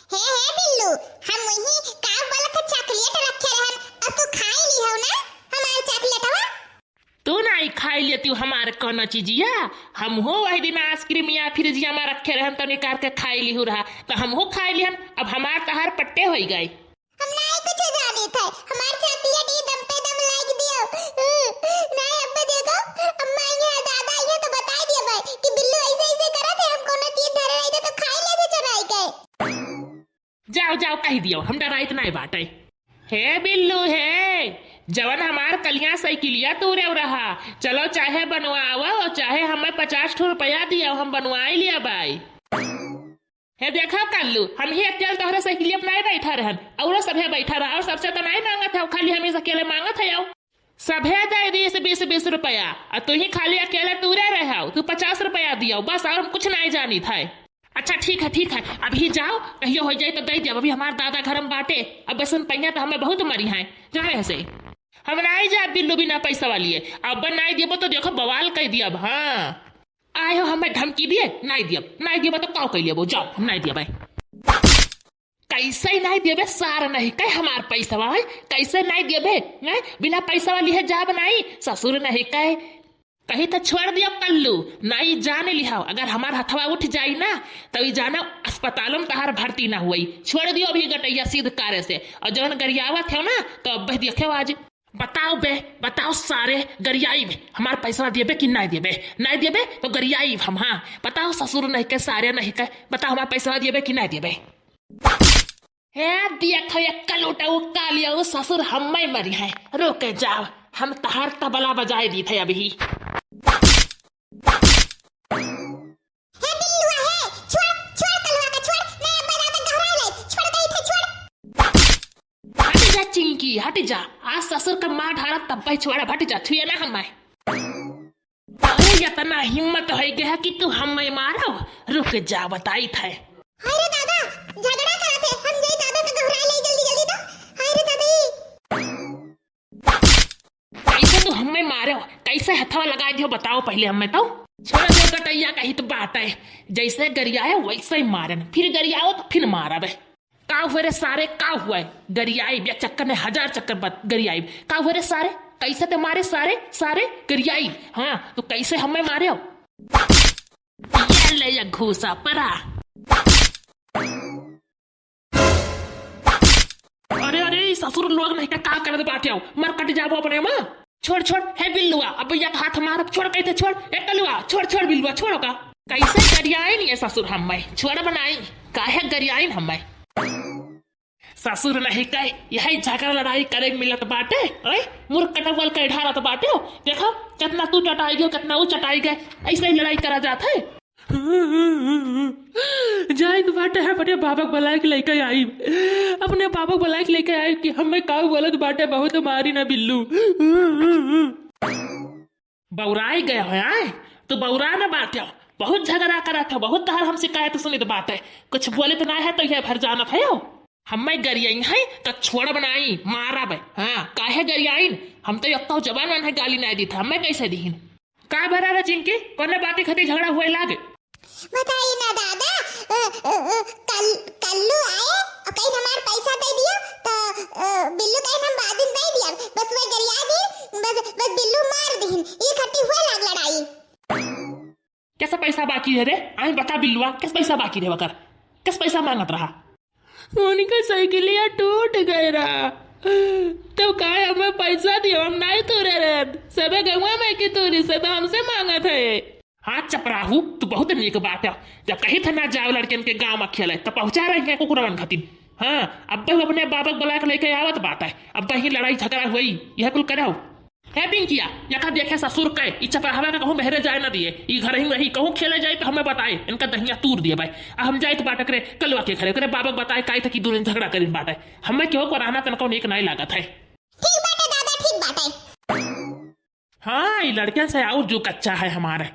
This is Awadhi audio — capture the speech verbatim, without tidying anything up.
हे, हे बिल्लू, हम वही का बोलत ह, चॉकलेट रखे रहन, अब तू खाई ली हो ना हमार चॉकलेटवा? तू नाई खाई लेती हमार कौनो चीजिया, हमहू वही दिन आइसक्रीम या फ्रिजिया में रखे रहन, तो निकाल के खाई ली रहा, तो हमहू खाई लिहन। अब हमार तहार पट्टे होई गए। हम नाई कुछ जानी थे, हमार चॉकलेट ई दम पे दम लाग दियो। नाई अब्बे देखो, अम्मा आई है, दादा आई है, तो बताई दिया भाई कि बिल्लू ऐसे ऐसे करत है, हम कौनो चीज धरे रही थे तो खाई ले थे चुराई के। जाओ, जाओ, कहि दियो, हम डराइत नाई बाटे। हे बिल्लू, हे, जवन हमार कलिया साइकिलिया तूरे रहा, चलो चाहे बनवाओ, चाहे हमें पचास ठो रुपया दियो, हम बनवाई लिया बाई। हे देखा कल्लू, हम ही अकेले तोहरे साइकिलिया पे नाई बैठा रहन, औरो सभे बैठा रहा, और सबसे तो नाई मांगत है, खाली हम ही से अकेले मांगत है। सभे दे बीस, बीस, बीस रुपया, और तू ही खाली अकेले तूरे रहो, तू पचास रुपया दियो बस, और हम कुछ नाई जानी था। अच्छा ठीक है, ठीक है, अभी जाओ, कहियो हो जाए तो दे दियो। अभी हमार दादा घर में बाटे, अब बस उन पहिया तो हमें बहुत मरी हैं, जाए हसे। हम नाई जा बिल्लू बिना पैसा वाली है, अब नाई देबो तो देखो बवाल कर दिया अब। हाँ, आए हो हमें धमकी दिए, नाई दियब, नाई दियब तो काव कर लेबो, जाओ, हम नाई दियब। कैसे नाई देबे सार नहीं कहे हमार पैसा है, कैसे नाई देबे? हैं? बिना पैसा वाली है जाब नाई, ससुर नहीं कहे। कही तो छोड़ दियो कल्लू, नाई जान लिहाओ, अगर हमार हथवा उठ जाई ना, तो ई जानो अस्पतालों में तहार भर्ती ना हुई। छोड़ दियो अभी गटैया सीध कारे से, और जवन गरियावत हो ना, तो अब देखे आज। बताओ बे, बताओ सारे, गरियाई बे, हमार पैसा देबे कि नाई देबे? नाई देबे तो गरियाई हम। हाँ, बताओ ससुर नहीं के, सारे नहीं के, बताओ हमार पैसा देबे कि नाई देबे? हे देखो ये कलूटा, वो कालिया, वो ससुर हम्मे मरी है। रुक जाओ, हम तहार तबला बजाए दी थे अभी। हे बिल्लुआ हे, छोड़, छोड़ कलुआ का, छोड़, मैं अब ज्यादा घबराए ले, छोड़ दे इथे, छोड़। हट जा चिंकी, हट जा, आज ससुर का मार ढारा तब भाई छोड़ा, हट जा, छुए ना हमारे। अरे इतना हिम्मत हो गया कि तू हमें मारो, रुक जा बताई थे। हाय रे दादा, झगड़ा करत है, हम जाई दादा का घबराए ले जल्दी जल्दी तो। हाय रे दादा। कैसे तू हमें मारे हो, कैसे हथवा लगाए दियो बताओ पहले हमें तो। छोड़ दे गटैया कही तो बात है, जैसे गरियाए वैसे ही मारन, फिर गरियाओ तो फिर मारब। का हुए रे सारे, का हुआ है? गरियाई बिया चक्कर में हजार चक्कर बत-, गरियाई। का हुए रे सारे, कैसे ते मारे सारे, सारे गरियाई। हाँ, तो कैसे हमें मारे हो? ये ले ये घूसा परा। अरे, अरे, ई ससुर लोग नहीं का, का करत बाटे हो? मर कट जाबो अपने माँ। छोड़, छोड़, हे बिल्लुआ, अब भैया का हाथ मारब, छोड़ कहते, छोड़, ए कलुआ, छोड़, छोड़ बिल्लुआ, छोड़ का। कैसे गरियाइन ये ससुर हम्मे, छोड़ बनाई, काहे गरियाइन हम्मे? ससुर नहीं कहे, यही झगड़ा लड़ाई करे के मिलत बाटे, ओए, मुर्ख कटवल के ढारत बाटे हो। देखो, कितना तू चटाई गयो, कितना वो चटाई गए, ऐसे ही लड़ाई करा जात है। जाए के बाटे है, अपने बाबक बुलाए के लेके आई, अपने बाबक बुलाए के लेके आई कि हमें काऊ बोलत बाटे, बहुत मारी ना बिल्लू। बौराई गए हो आए, तो बौरा ना बाटे हो, बहुत झगड़ा करत हो, बहुत तहर हम शिकायत सुनित बाटे, कुछ बोलित ना है तो ये भर जानत है हो। हमें गरियाई है तो छोड़ बनाई, मारब। हाँ, काहे गरियाइन? हम तो यक्को जबान मन है गाली ना दी था, हमें कैसे दीहिन? का भरा रे चिंकी, कौने बाती खातिर झगड़ा हुए लागे? बताई ना दादा, अ, अ, अ, कल, कल्लू आए और कहीं हमार पैसा दे दियो, तो, अ, बिल्लू कहीं हम बाद में दे दिया, बस वह गरिया दी, बस, बस बिल्लू मार दीहिन, ये खातिर हुए लाग लड़ाई। कैसा पैसा बाकी है रे? आई बता बिल्लुआ, किस पैसा बाकी रे वकर? किस पैसा मांगत रहा? उनका साइकिलिया टूट गए रहा, तो काहे हमें पैसा दियो? हम नहीं तोरे रहत, सबे गौवा में की तोरी से तो हमसे मांगत है। हाँ चपराहू, तू बहुत नीक बात है। जब कही था ना जाओ लड़कन के गाँव में खेले, तो पहुँचा रही है कुकुरवन खातिर। हाँ, अब तो अपने बाबक बुला के लेके आवत बात है, अब तो ही लड़ाई झगड़ा हुई, यह कुल करो। हे पिंकिया, यका देखे ससुर के, ई चपराहवा के कहूँ बहरे जाए ना दिए, ई घर ही रही, कहूँ खेले जाए तो हमें बताए, इनका दहिया तूर दिए भाई। आ हम जाए तो बाटक रे, कलवा के घरे, करे बाबक बताए, काई तक ई दोनों झगड़ा करिन बाटे। हमें केहू को रहना तनको नीक नाई लागत है। ठीक बाटे दादा, ठीक बाटे। हाँ, ई लड़कियन से और जो कच्चा है हमारे।